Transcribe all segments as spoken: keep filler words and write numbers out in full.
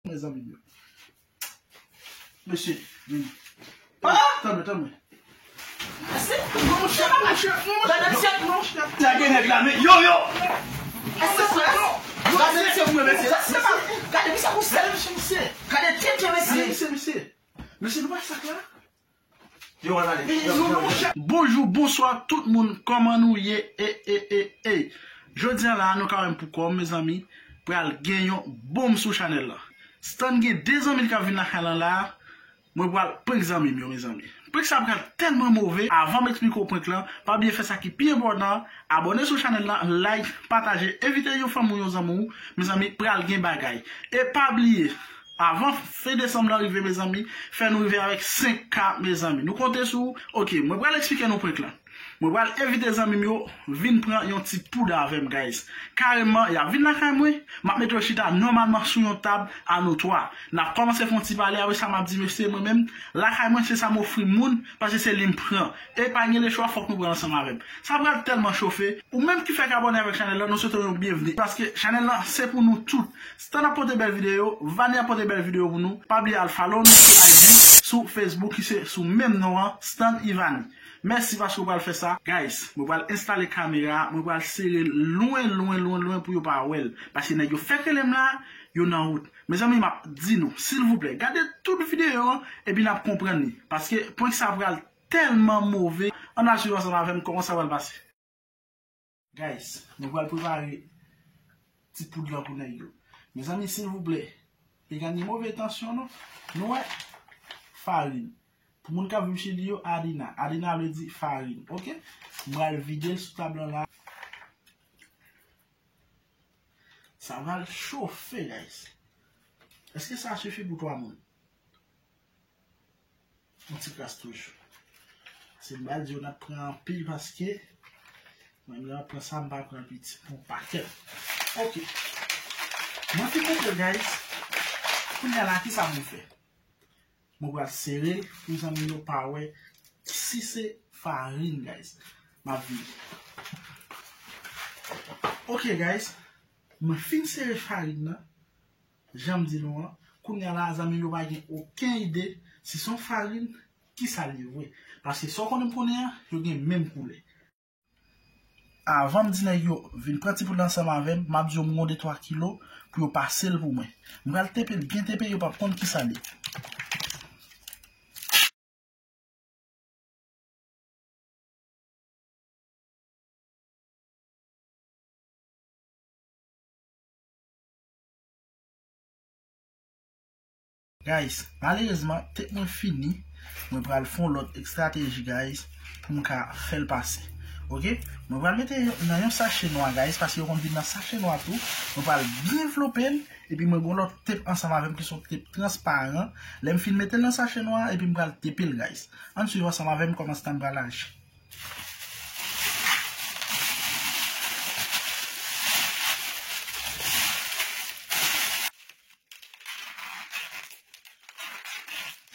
Mezanmi yo. Mesye, vini. Ah! Tann mwen, tann mwen. Mesye, monchè, monchè, monchè, monchè. Lage nèg la, men yo, yo. Mesye, mesye, mesye, mesye. Gade misye pou sèl. Mesye, mesye. Gade tenten mesye. Mesye, mesye. Mesye, nou pa sa la. Yo, ann ale. Yo, yo, yo. Bonjou, bonswa tout moun, kòman nou ye? E, e, e, e. Jodi a la, nou ka wè m pou kò m, mezanmi, pral gen yon bonm sou chanèl lan. Stan gen de zanmi l k ap vin lakay lan la, mwen pral prank zanmi m yo, mezanmi. Prank sa pral tèlman move, avan m eksplike w prank lan, pa bliye fè sa ki pi enpòtan, abòne sou chanèl lan, like, pataje, envite yon fanmi w, yon zanmi w, mezanmi, pral gen bagay. E pa bliye, avan fen desanm lan rive, mezanmi, fè nou rive avèk senk K, mezanmi. Nou konte sou ou. Ok, mwen pral eksplike nou prank lan. Mwen pral envite zanmi m yo vin pran yon ti poud avè m, guys. Kareman, y ap vin lakay mwen, m ap mete yo chita nòmalman sou yon tab a nou twa. N ap kòmanse fè yon ti pale, apre sa m ap di, mesye, mwen menm, lakay mwen, se sa m ofri moun, paske se li m pran. E pa gen lechwa, fòk nou pran ansanm avè m. Sa pral tèlman chofe. Ou menm ki fèk abòne avèk chanèl lan, nou swete w yon byenvni. Paske chanèl lan, se pou nou tout. Stan ap pote bèl videyo, Vani ap pote bèl videyo pou nou. Pa bliye al follow nou sou I G, sou Facebook, ki se sou menm non an, Stan Ivani. Mèsi paske w pral fè sa. Guys, mwen pral enstale kamera a, mwen pral sere l lwen, lwen, lwen, lwen pou yo pa wè l. Paske nèg yo fèk rele m la, yo nan wout. Mezanmi, m ap di nou, silvouplè, gade tout videyo an, epi n ap konprann li. Paske prank sa pral tèlman move. Ann al swiv ansanm avè m kòman sa pral pase. Guys, nou pral prepare ti poud lan pou nèg yo. Mezanmi, silvouplè, pa gen move entansyon non. Nou wè, farin. Pou moun k ap viv Chili yo, arina. Arina vle di farin, ok? M pral vide l sou tab lan la. Sa pral chofe, guys. Èske sa sifi pou twa moun? Yon ti kras toujou. Se m pral di yo n ap pran anpil paske mwen, lè m ap pran sa, m pa pran piti, m pran pakèt. Ok. Mwen fin mete l, guys. Kounye a la, ki sa mwen fè? Mwen pral sere l pou zanmi yo pa wè si se farin, guys. M ap vini. Ok, guys. Mwen fin sere farin nan. Jan m di nou an, kounye a la, zanmi m yo pa gen okenn ide si se yon farin, ki sa l ye vre. Paske sa w konnen m konnen an, yo gen menm koulè. Avan m di nèg yo vin pran ti poud la ansanm avè m, m ap di yo m gon de twa kilo pou yo pase l pou mwen. M pral tepe l byen tepe, yo p ap konn ki sa l ye. Guys, malerezman, tèt mwen fini. Mwen pral fè yon lòt estrateji, guys, pou m ka fè l pase. Ok? Mwen pral mete nan yon sache nwa, guys, paske yo konn vin nan sache nwa tou. Mwen pral byen vlope l, epi mwen gon lòt tep ansanm avè m ki se yon tep transparan. Lè m fin mete l nan sache nwa, epi m pral tepe l, guys. Ann swiv ansanm avè m kòman sa m pral aji.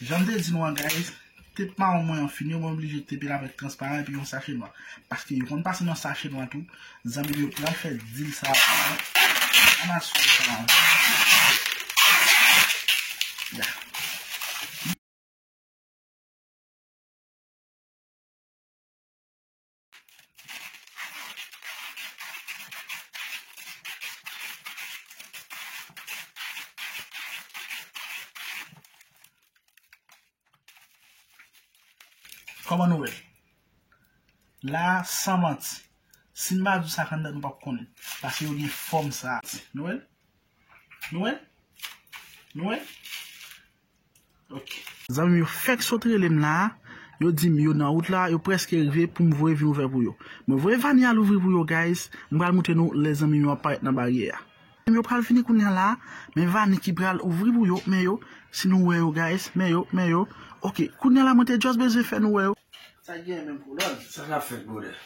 Jan m te di nou an, guys, tep mawon mwen an fini, mwen oblije tepe l avèk transparan epi yon sache nwa. Paske yo konn pase nan sache nwa tou, zanmi m yo pral fè dil sa a. Ann al sou sa a. Ya. Kòman nou wè l? La, san manti, si m pa di w sa k anndan, nou p ap konnen. Paske yo gen fòm sa a. Nou wè l? Nou wè l? Nou wè l? Ok. Zanmi m yo fèk sot rele m la a. Yo di m yo nan wout la, yo prèske rive pou m voye vin ouvè pou yo. Mwen voye Vani al ouvri pou yo, guys. M pral montre nou lè zanmi m yo ap parèt nan baryè a. Yo pral vini kounye a la, men Vani ki pral ouvri pou yo, men yo, si nou wè yo, guys, men yo, men yo. Ok, kounye a la, mwen te just bezwen fè nou wè yo. Sa gen menm pou lòd. Sa k ap fèt, brother?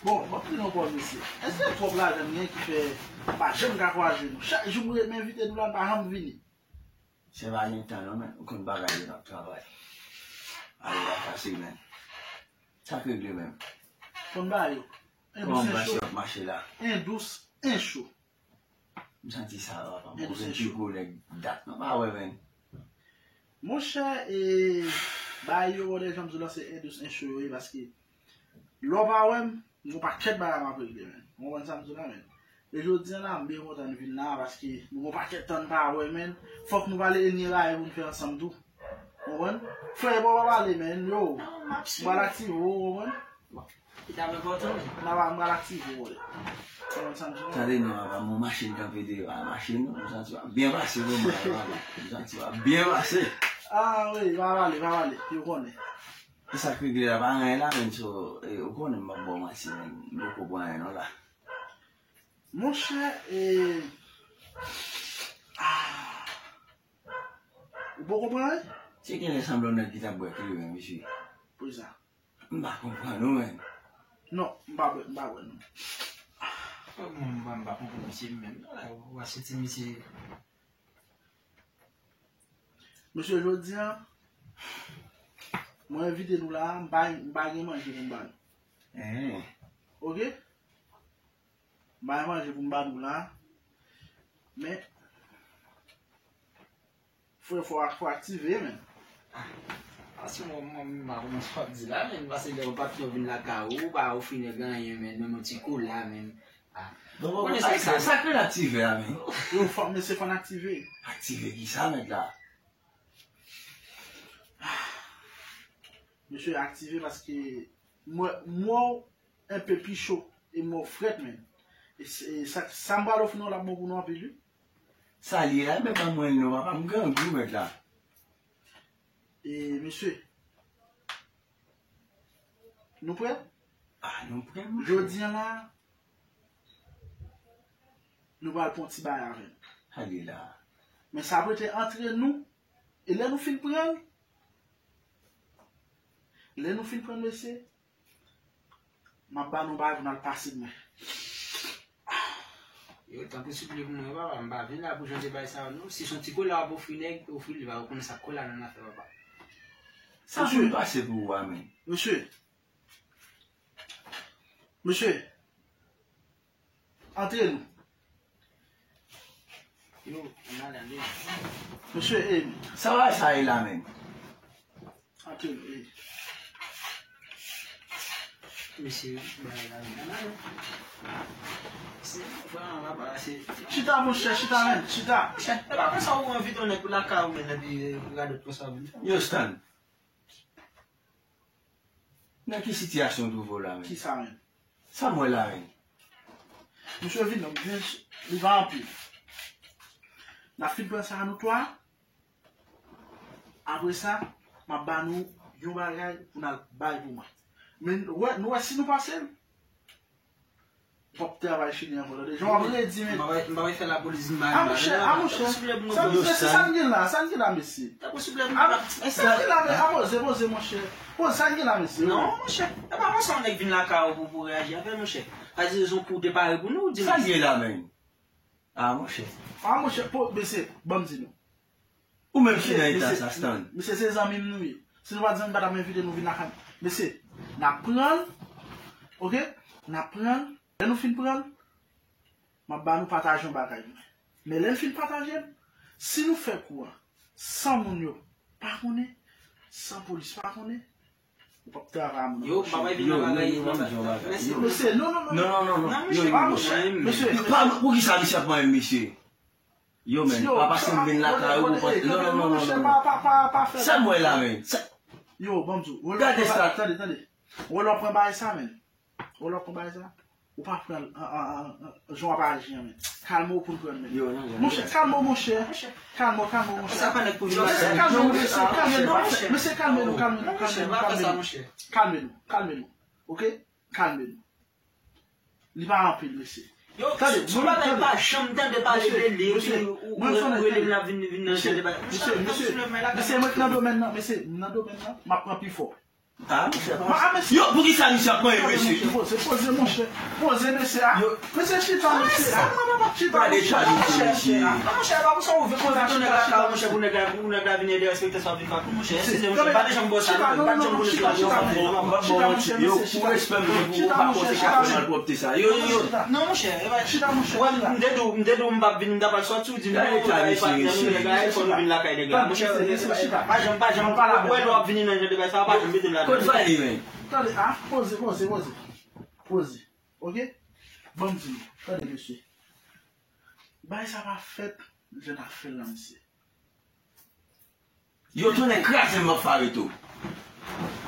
Bon, m ap di nou ankò, mesye. Èske twòp lajan m gen ki fè m pa janm ka kwaze nou? Chak jou m re-, m envite nou la, nou pa janm vini. Se pa gen tan non, men ou konn bagay yo n ap travay. Ale la fasil, men. Sa k regle menm? Konn ba yo. En dous, en cho. Kòman bagay yo ap mache la? En dous, en cho. M santi sa, papa. Mwen vin pi gwo nèg dat. Mwen pa wè, menn. Monchè, e, bagay yo, wè, jan m di w la, se endous encho yo ye, paske lè w pa wè m, m gon pakèt bagay m ap regle, menn. Ou konprann sa m di w la, menn? E jodi a la, m byen kontan n vin la, paske nou gon pakèt tan n pa wè, menn. Fòk nou pale e ni rayi pou n fè ansanm tou. Ou konprann? Frè, bon, pa pale, menn, yo. M pral aktive w, ou konprann? Bon, ki t ap enpòtan, menn. M pral aktive w, wè. Ou konprann sa m di w la? Tande non, papa, m wè machin kanpe deyò a, machin, m santi w ap byen pase, vrèman, papa. M santi w ap byen pase. Ah, wi, pa pale, pa pale, yo konnen. E sa k regle la, pa anyen la, menn, so, e, ou konnen m p ap ba w manti, menn, m poko pran anyen non la. Monchè, e, ah, ou poko pran anyen? Se genlè sanble yon nèg ki t ap bwè kleren, mesye. Poukisa? M pa konprann ou, menn. Non, m pa bwè, m pa bwè, non. Mwen, m pa, m pa konprann misye menm. Wè, w a soti misye. Mesye, jodi a, mwen envite nou la, m pa, m pa gen manje pou m ba nou. Oke? M pa gen manje pou m ba nou la. Men, frè, fò, fò aktive, menn. Ah, paske mwen, mwen, m pa konprann sa w ap di la, menn. Paske lè yon patnè w vin lakay ou, ou pa ofri nèg anyen, menn. Menm yon ti kola, menn. Ah. Bon, bon, konnen sa, sa, sa k rele aktive a, menn? Yo, fò, mesye, fò n aktive. Aktive kisa, mèt la? Mesye, aktive paske mwen, mwen, enpe pi cho e mò frèt, menn. E s-, e sa, sa m pral ofri nou la bon pou nou anpil, wi. Sa l ye la, men ban mwen l non, papa, m grangou, mèt la. E, mesye, nou prè? Ah, nou prè, monchè. Jodi a la, nou pral pran ti bagay avè l. Ale la. Men sa ap rete antre nou, e lè nou fin pran l, lè nou fin pran l, mesye, m ap ba nou bagay pou n al pase dmen. Yo, tanpri souple pou mwen, papa, m pa vin la pou jan de bagay sa yo, non. Si se yon ti kola w ap ofri nèg, ofri li, papa, ou konnen sa kola nan afè, papa. Sa pou l pase pou ou a, menn. Mesye. Mesye. Antre nou. Yo, ann ale, ann ale. Mesye, e, sa w al sa ye la menm? Antre nou, e. Mesye, bagay la menm, ann ale. Se, vrèman, papa, se. Chita, monchè, chita, menm, chita. Monchè, e pa konsa ou envite yon nèg pou lakay ou, menm, epi, e, radòt konsa ou vin fè. Yo, Stan. Nan ki sitiyasyon w twouve w la menm? Kisa menm? Sa m wè la menm? Misye vin, vin, li pa anpil. N ap fin pran sa a nou twa. Apre sa, m ap ba nou yon bagay pou n al bay pou mwen. Men nou wè, nou wè si nou pase l. W ap travay chili ankò, tande. Jan w ap redi, men. M pa bay, m pa bay fè lapolis m pa. A, monchè, a, monchè. Sa, mesye, se sa n gen la, sa n gen la, mesye. A, men, sa n gen la, men, a, poze, poze, monchè. Poze, sa n gen la, mesye. Non, monchè. E pa konsa yon nèg vin lakay ou pou, pou reyaji avè l, monchè. Sa di rezon pou w te pare pou nou, di. Sa n gen la, men. A, monchè. A, monchè, po, mesye, ban m di nou. Ou menm ki nan eta sa, Stan. Mesye, se zanmi m nou ye. Si nou pa t zanmi, m pa t ap envite nou vin lakay m. Mesye, n ap pran l, oke? N ap pran l. Lè nou fin pran l, m ap ba nou pataje yon bagay mwen. Men lè n fin pataje l, si nou fè kou a, san moun yo pa konnen, san polis pa konnen, ou p ap travay a moun nan. Yo, m pa bay vin nan bagay. Mesye, non, non, non. Non, non, non, non. Non, mesye, pa, mesye, mesye. Poukisa misye ap manyen misye? Yo, men, pa pase m vin lakay ou pou pase. Non, non, non, non, non. Sa m wè la, men. Yo, ban m di w. Gade sa. Tande, tande. Wè lè w ap pran bagay sa, men. Wè lè w ap pran bagay sa. Ou pa pran l an, an, an, an, jan w ap aji an, men. Kalme w pou n pran l, men. Monchè, kalme w, monchè. Kalme w, kalme w, monchè. Mesye, kalme w, mesye. Kalme nou, mesye. Kalme nou, kalme nou, kalme nou, kalme nou. Kalme nou, kalme nou. Oke? Kalme nou. Li pa anpil, mesye. Yo, tande, sou bagay pa janm tande pale de li, epi ou rele m la vin, vin nan jan de bagay. Mesye, mesye, mesye, mwen nan domèn nan, mesye, m nan domèn nan, m ap pran pi fò. Ah, monchè. Yo, poukisa misye ap manyen mesye? Poze, poze, monchè. Poze, mesye a. Mesye, chita, mesye a. Chita, monchè. Chita, monchè. Non, monchè, e pa pou sa ou vle konvèti yon nèg lakay ou, monchè, pou nèg la, pou nèg la vin derespekte sa w ap vin fè tou, monchè. Eskize, monchè, pa t janm bon sa, non. Pa t janm bon sa, non. Chita, monchè, mesye, chita, chita. Yo, pou respè m, pou pa poze ka fè malpwòpte sa. Yo, yo. Non, monchè, e pa. Chita, monchè. M te di w, m te di w m p ap vin, m ta pral sòti, w di m non, e pa, e pa, nèg la, e fò nou vin lakay nèg la. Monchè, pa janm, pa janm, wè lè w ap vini nan jan de bagay sa, pa janm mete m ladan. Kot Vale, men? Tande, ah, poze, poze, poze. Poze. Oke? Ban m di nou. Tande, mesye. Bagay sa pa fèt jan n ap fè l la, mesye. Yo, tonnè kraze m, m ap fare tou.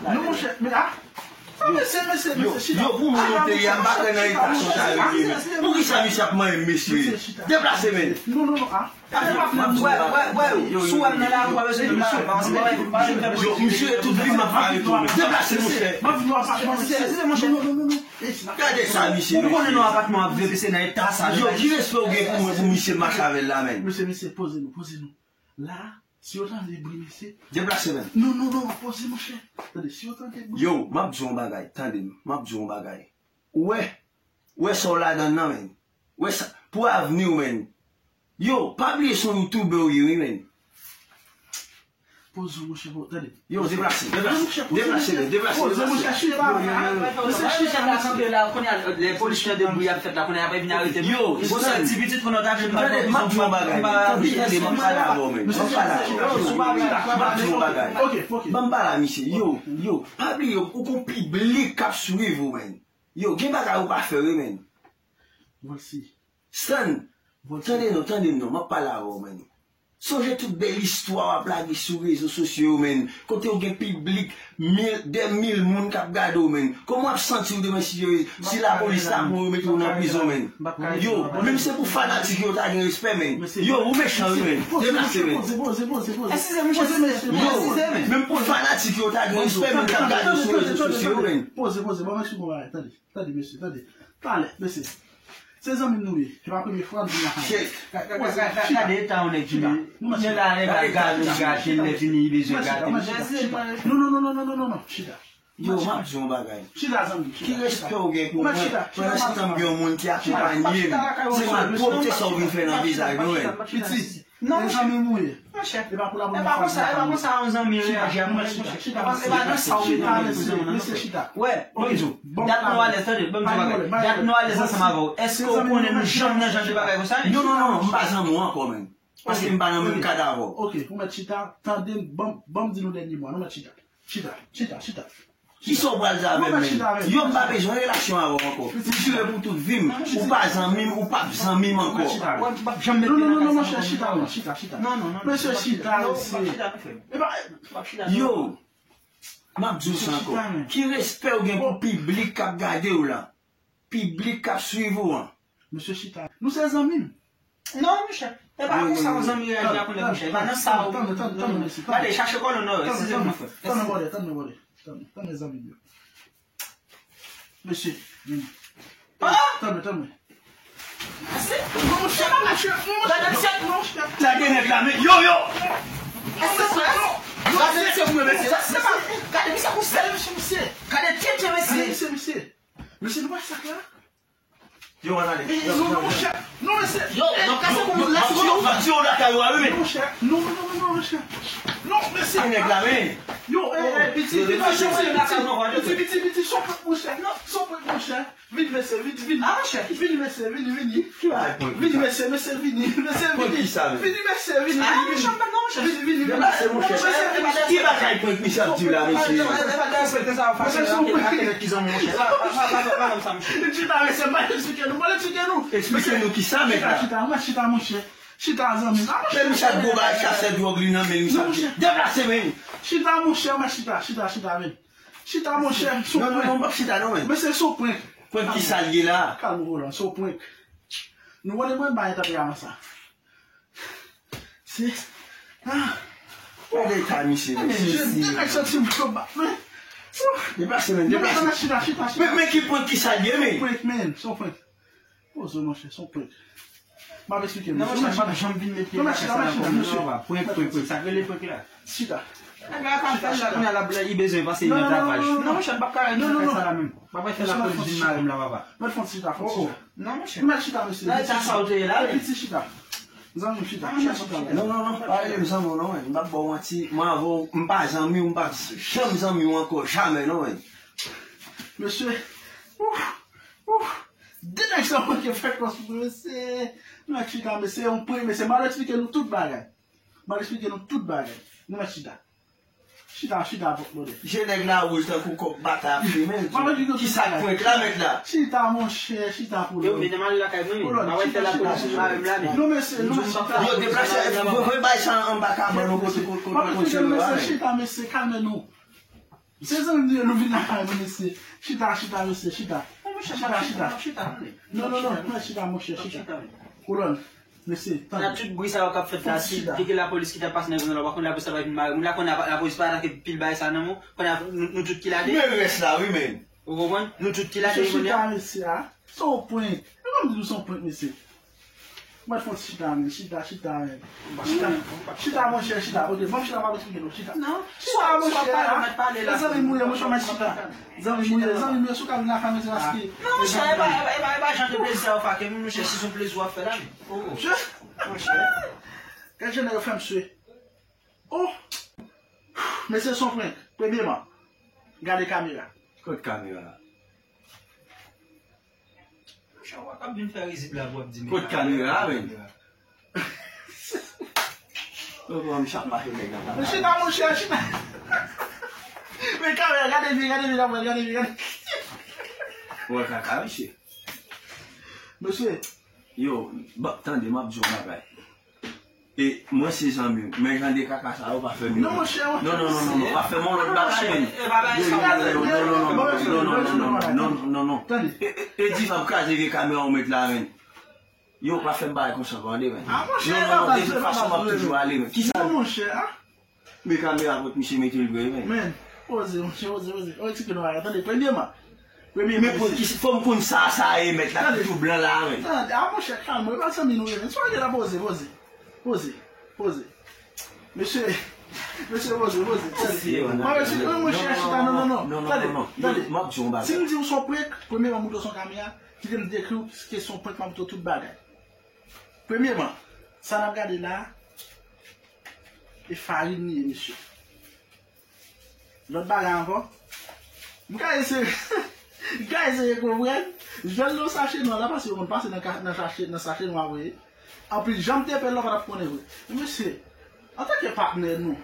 Non, monchè, men, ah. Non, mesye, mesye, mesye, chita. Yo, pou moun nan peyi a, m pa kwè nan eta sa w ta rive, men. Poukisa misye ap manyen m, mesye? Deplase, men. Non, non, non, ah. Wè, wè, wè, si w wè m nan lari, w pa bezwen di m bagay, pa ansanm avè m, pa janm fè. Yo, m jire tout vi m ap fè retou, men. Deplase, monchè. Eskize, monchè. Gade sa, misye. Ou konnen nan apatman ap viv, se nan eta sa. Yo, ki respè w gen pou mwen, pou misye mache avè l la, men? Mesye, mesye, poze nou, poze nou. La, si yo tande bri, mesye. Deplase, men. Non, non, non, poze, monchè. Tande, si yo tande bri. Yo, m ap di w yon bagay, tande m, m ap di w yon bagay. Ou wè, ou wè sa w ladan nan, men. Wè sa, pou avni w, men. Yo, pa bliye se yon youtubè w ye, wi, men. Poze w, monchè, po, tande. Yo, deplase, deplase, deplase, men, deplase, deplase. Poze, monchè, chita. Mesye, chita, mesye. Kounye a, lè polis tande bri ap fèt la, kounye a, y ap vin arete m. Yo, bon, sa ti pitit, kounye a, w ta vle m pa tande, m ap di yon bagay, men. Tande, tande, m ap pale avè w, men. M ap pale avè w. M ap di yon bagay. Oke, oke. Ban m pale a misye. Yo, yo, pa bliye, ou gon piblik k ap swiv ou, men. Yo, gen bagay ou pa fè, wi, men. Voici. Stan, tande non, tande m non, m ap pale avè w, men. Sonje tout bèl istwa w ap lage sou rezo sosyo yo, men. Kote w gen piblik, mil, dè mil moun k ap gade w, men. Kòman w ap santi w demen si yo, si lapolis ta pran w, yo mete w nan prizon, men? Yo, menm se pou fanatik yo ta gen respè, men. Yo, ou mechan, wi, men. Deplase, men. Yo, menm pou fanatik yo ta gen respè, men, k ap gade w sou rezo sosyo yo, men. Poze, poze, ban m eksplike w yon bagay, tande. Tande, mesye, tande. Talè, mesye. Se zanmi m nou ye. Se pa premye fwa n vin lakay. Chita. Gade eta yon nèg vini. Nèg la, nèg la gade, li gade, lè fini, li bezwen gade. Non, non, non, chita. Yo, m ap di yon bagay. Chita, zanmi m, chita. Ki respè w gen pou mwen? Pandan se tan m gen yon moun ki akonpanye m. Se malpwòpte sa w vin fè nan vizaj mwen. Piti. Non, monchè. Zanmi m ou ye. Monchè. E pa pou la premye fwa. E pa konsa, e pa konsa yon zanmi reyaji ak yon nèg, monchè. E pa, e pa nan sa w mete nan prizon, non, mesye, chita. Wè, ban m di w. Dat nou alèz, tande, ban m di w bagay. Dat nou alèz ansanm avè w. Èske w konnen nou janm nan jan de bagay konsa, li? Non, non, non, non, m pa zanmi w ankò, menm. Paske m pa nan menm kad avè w. Oke, ou mèt chita, tande, ban m, ban m di nou dènye mo a, nou mèt chita. Chita, chita, chita. Kisa w pral di avè m, menm? Yo, m pa bezwen relasyon avè w ankò. M jire pou tout vi m, ou pa zanmi m, ou p ap zanmi m ankò. Non, non, non, non, monchè, chita, non, chita, chita. Mesye, chita, mesye. Yo, m ap di w sa ankò. Ki respè w gen pou piblik k ap gade w la? Piblik k ap swiv ou an? Mesye, chita. Nou se zanmi m. Non, monchè. E pa konsa yon zanmi reyaji ak yon nèg, monchè. E pa nan sa ou. Tann, tann, tann, tann, mesye, tann. Gade, chache kòlonn ou, eskize mwen, frè. Tann, brother, tann, brother. Tann, tann, zanmi m yo. Mesye, vini. Ah! Tann, tann. Mesye, non, monchè, non, monchè, non, monchè, non, monchè. Lage nèg la, men, yo, yo! Mesye, non, non, gade mesye pou mwen, mesye. Gade misye pou sèl, mesye, mesye. Gade tete, mesye. Gade misye, mesye. Mesye, nou pa sa la? Yo, ann ale. Non, non, monchè. Non, mesye. Yo, n ap kase pou moun la, yo. M ap di yo lakay ou a, wi, men. Non, monchè. Non, non, non, non, monchè. Non, mesye. Nèg la, men. Yo, eh, eh, piti, piti, piti, piti, piti, son prank, monchè. Son prank, monchè. Vini, mesye, vini, vini. Ah, monchè. Vini, mesye, vini, vini. Ki bagay prank? Vini, mesye, mesye, vini. Mesye, vini. Prank ki sa, men? Vini, mesye, vini, vini. Ah, monchè, m pa nan, monchè. Vini, vini, vini. Deplase, monchè. Mesye, vini. Ki bagay prank misye ap di la, mesye? Mesye, son prank. Mesye, son prank. Chita, mesye, m pa eksplike nou. Mwen eksplike nou. Eksplike nou kisa, mèt la? Chita, chita, mwen chita, monchè. Chita, zanmi. Ah, monchè. Men misye ap gwo bagay, sa se dwòg li nan men, misye ap di. Deplase, men. Chita, monchè, mwen chita, chita, chita, men. Chita, monchè, son prank. Non, non, non, m p ap chita, non, men. Mesye, son prank. Prank kisa l ye la? Kalm, Roland, son prank. Nou konnen mwen bay tande a sa. Se. Ah. Gade eta misye, men. Deplase, men, deplase. Men, men ki prank kisa l ye, men? Prank, men, son prank. Poze w, monchè, son prank. M ap eksplike nou. Non, monchè, m p ap janm vin met pye nan kay sa la ankò. Non, non, non, prank, prank, prank. Sa k rele prank la? Chita. Nèg la ka fè l la, kounye a l ap, li bezwen pase nan travay. Non, monchè, m p ap ka wè nèg sa la menm. M p ap fè lapolis vin mare m la, papa. Mèt fon ti chita, fon ti chita. Non, monchè. Mèt chita, mesye. Nan eta sa w te ye la, wi. Piti chita. Zanmi m chita, chita, chita. Non, non, non, pa rele m zanmi w non, wi. M p ap ba w manti. Mwen avè w, m pa zanmi w, m p ap janm zanmi w ankò, jamè non, wi. Mesye, ouf, ouf. De nèg sa manke fè kòs pou mesye. Mèt chita, mesye, yon pre, mesye. M al eksplike nou tout bagay. M al eksplike nou tout bagay. Nou mèt chita. Chita, chita, pòt mòde. Je nèg la wouj tankou kòk batay ap fime. Kisa k prank la mèt la? Chita, monchè, chita, Kolòn. Yo, men nan mari lakay mwen, men. Kolòn, pa wè chita, fè la chita, polis chita. Mare m la, men. Non, mesye, non, chita. Yo, deplase, voye bay sa anba kabann, nou kote, kote, kote, kote, mesye, chita, mesye, kalme nou. Se zanmi nou, nou vin lakay nou, mesye. Chita, chita, mesye, chita. Chita, chita. Non, non, non, non, chita, monchè, chita. Kolòn. Mesye, tande. Nan tout bri sa yo k ap fèt la, si te gen lapolis ki ta pase nan zòn nan, w pa konn lapolis la pa vin mare moun la, kounye a lapolis pa atake pil bagay sa nan men w, kounye a nou, nou tout ki lage. Men rès la, wi, men. Ou konprann? Nou tout ki lage kounye a. Mesye, chita, mesye, a. Se yon prank. E kòm di nou se yon prank, mesye. Mwen fon chita, men. Chita, chita, men. Chita, chita, monchè, chita. Ok, ban m chita, m ap eksplike nou. Chita. Non. Chita, monchè, a. Zanmi mouye, monchè, mwen chita. Zanmi mouye, zanmi mouye, sou ka vin lakay mwen, se paske. Non, monchè, e pa, e pa, e pa, e pa jan de plezi sa yo fake moun, monchè, si se yon plezi w ap fè la, men. Oh, oh. Monchè, monchè. Gad jan nèg yo fè m swe. Oh! Mesye, se yon prank. Premyeman, gade kamera. Kot kamera? Monchè, w ap vin fè rizib la pou w ap di men. Kot kamera, men? Yo, bon, m chak mache nèg nan. Men chita, monchè, chita. Men kamera, gade vye, gade vye, gade vye, gade vye. Wè kaka, mesye. Mesye. Yo, ba, tande, m ap di w yon bagay. E mwen se zanmi w, men jan de kaka sa yo pa fè m. Non, monchè, non, non, non, non, non, pa fè m yon lòt bagay, men. Non, non, non, non, non, non, non, non, non, non, non. Tande. E, e, e di fè m kraze vye kamera ou met la, men. Yo, pa fè m bagay konsa ankò, tande, men. Ah, monchè, non, non, non, de tout fason, m ap toujou ale, men. Kisa? Non, monchè, a. Men kamera kot misye mete l vre, men. Men, poze, monchè, poze, poze. Ou eksplike nou bagay, tande, premyeman. Premye, men pou ki, fò m konn sa, sa e mèt la, ki tou blan la, men. Tande, a, monchè, kalme w, e pa zanmi nou ye, men. Soyez la, poze, poze. Poze, poze. Mesye, mesye, poze, poze. Tande. Mwen, mesye, mwen, monchè, chita, non, non, non. Tande, tande. M ap di w yon bagay. Si m di w se yon prank, premyeman, m montre w se yon kamera, kite m dekri w, se yon prank, m ap montre w tout bagay. Premyeman, sa n ap gade la, e farin li ye, mesye. Lòt bagay ankò, m ka eseye, m ka eseye konprann, jwenn yon sache nwa la, paske yo konn pase nan ka, nan sache, nan sache nwa vre. Anpil jan m te pè l la, w pa t ap konnen vre. Men mesye, antanke patnè nou,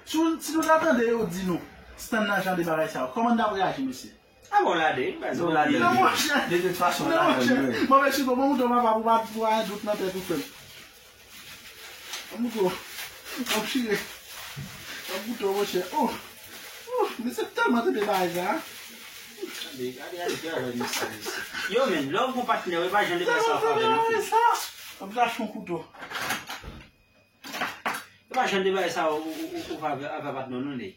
si, si nou ta tande yo di nou, stand nan jan de bagay sa yo, kòman n t ap reyaji, mesye? A bon, lade, baz, bon, lade. Non, monchè. De tout fason, non, lade, monchè. Mwen, mèsi, bon, bon, mouton, papa, pou pa, pou pa gen dout nan tèt ou, frè m. Bon, mouton. Bon, chire. Bon, mouton, monchè. Oh. Oh, men se tèlman tande bagay sa, a. Gade, gade, gade, gade, mesye, mesye. Yo, men, lè w gon patnè, e pa jan de bagay sa w fè avè l, non. Tèlman tande bagay sa. Bon, m ta achte yon kouto. E pa jan de bagay sa, ou, ou, ou, ou fè avè, avè patnè w, non, li.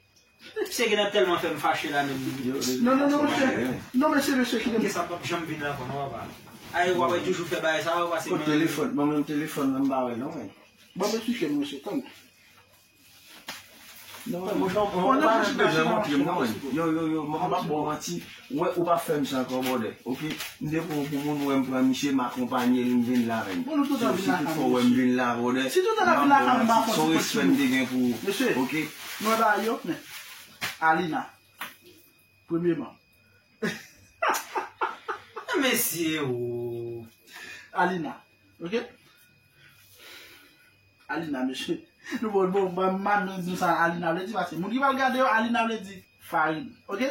Se gen nan tèlman fè m fache la menm. Non, non, non, mesye. Non, mesye, mesye, kite m. Ke sa p ap janm vin la ankò, non, papa. Ay, w ap toujou fè bagay sa yo, pase. Kot telefòn? Ban mwen telefòn nan, m pa wè l non, men. Ban m eksplike nou, mesye, tann. Non, mwen, mwen, mwen pa bezwen montre m, non, men. Yo, yo, yo, mwen, m pa ba w manti. Wè, ou pa fè m sa ankò, brother. Ok? M te pran w pou moun, wè m pran misye, m akonpanye l, m vin la, men. Bon, nou tout ap vin lakay mwen, mesye. Si tout fwa wè m vin la, brother, si tout tan ap vin lakay mwen, m pa fè w ti respè m te gen pou ou. Mesye, ok? Nou wè bagay yo, men. Alina. Premyeman. Mesye, o. Alina. Ok? Alina, mesye. Nou bon, bon, bon, m pa menm di nou sa Alina vle di, paske moun ki pral gade yo, Alina vle di farin. Ok?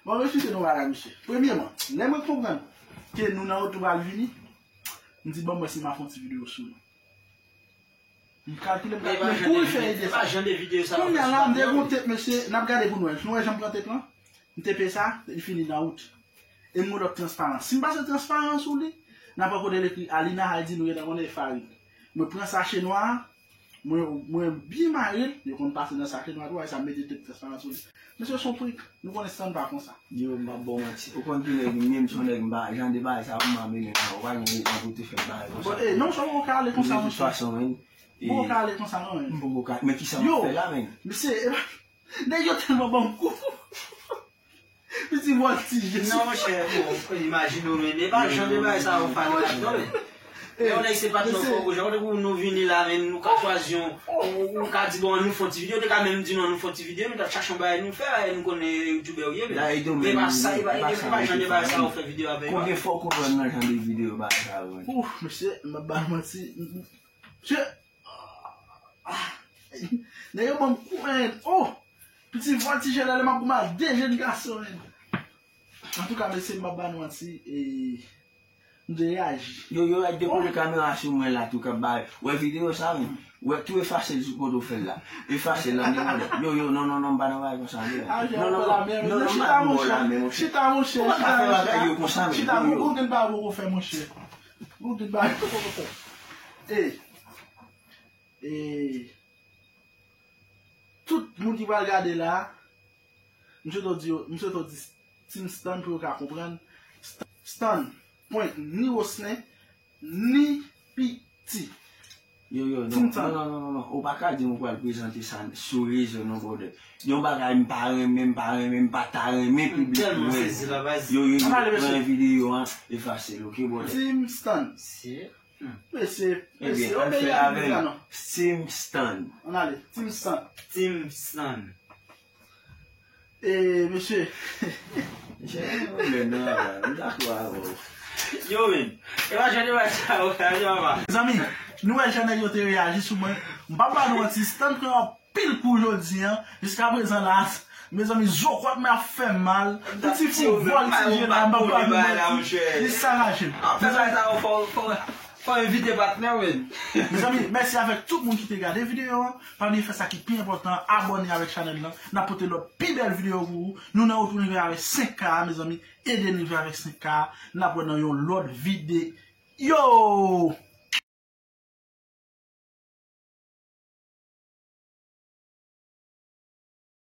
Bon, m eksplike nou bagay, mesye. Premyeman, lè mwen konprann ke nou nan wout nou pral vini, m di, bon, mwen si m a fè yon ti videyo sou nou. M kalkile, m kalkile, m kouri fè ide sa. Kounye a la, m te gon tep, mesye, n ap gade pou nou wè. Nou wè jan m pran tep lan? M tepe sa, li fini nan wout. E m gon lòt transparan. Si m pase transparan sou li, n ap wè kote l ekri Alina, sa vle di nou gentan konnen e farin. Mwen pran sache nwa a, mwen, mwen byen mare l, yo konn pase nan sache nwa tou, sa m mete tep transparan sou li. Mesye, se yon prank, nou konnen Samba konsa. Yo, m ap ba w manti. Ou konn ki nèg m ye, m se yon nèg m pa, jan de bagay sa yo m pa mennen nan, ou pa gen rezon pou te fè bagay konsa. Bon, eh, non, sa w ka ale konsa, monchè. De tout fason, men. Ou ka ale konsa, non, men. M poko ka, men kisa m ap fè la, men? Mesye, e pa Nèg yo tèlman ban m kou. Piti vòltije. Non, monchè, bon, imajine w, men, e pa jan de bagay sa yo fè nan kat non, men. Lè yon nèg se patnè w, fò w jan, ou nou vini la, men nou ka chwazi yon, ou, ou ka di, bon, nou fè yon ti videyo, ou te ka menm di, non, nou fè yon ti videyo, nou t ap chache yon bagay nou fè, e nou konnen youtubè ou ye, men. E pa sa, e pa, e pa jan de bagay sa yo fè videyo avè yo. Konbyen fwa w konprann nan jan de videyo bagay sa yo? Ouf, mesye, m ap ba manti. Mesye, nèg yo ban m kou, men. Oh! Piti vòltije la, lè m ap goumen ak de jèn gason, men. Antouka, mesye, m ap ba nou manti, e, m te reyaji. Yo, yo, depoze kamera sou mwen la, tou k ap bay. Wè videyo sa, men. Wè, tou efase l sou kote w fè l la. Efase l la, men, yo, yo, non, non, non, m pa nan bagay konsa, men. Non, non, non, non, non, m pa nan bagay la, men, monchè. Chita, monchè. Ou pa ka fè bagay yo konsa, men. Chita, yo, yo. Ou gen bagay poko fè, monchè. Ou gen bagay poko fè. E, e, tout moun ki pral gade la, m swete w di yo, m swete w di Team Stan pou yo ka konprann. Stan, pwen ni Roslin, ni Piti. Yo, yo, non, non, non, non, non. Ou pa ka di m ou pral prezante sa sou rezo, non, brother. Yon bagay m pa renmen, m pa renmen, m pa ta renmen piblik mwen. Yo, yo, yo, pran videyo an, efase l, ok, brother? Team Stan. Mesye, mesye, obeyi a piblik la non. Team Stan. Ann ale, Team Stan. Team Stan. E, mesye. Mesye, pa gen pwoblèm non, papa. M dakò avè w. Yo, men. E pa jan de bagay sa yo fè, yo, papa. Mezanmi, nou wè jan nèg yo te reyaji sou mwen. M p ap ba nou manti, Stan pran anpil kou jodi a. Jiskaprezan la, mezanmi, zo kwat mwen ap fè m mal. Piti fò vòltije la, m p ap ba nou manti. Li sakaje m. Fò evite patnè w, men. Mezanmi, mèsi avèk tout moun ki te gade videyo an. Pa bliye fè sa ki pi enpòtan, abòne avèk chanèl lan. N ap pote lòt pi bèl videyo pou ou. Nou nan wout pou rive avèk senk K a, mezanmi. Ede n rive avèk senk K a. N ap wè nan yon lòt videyo.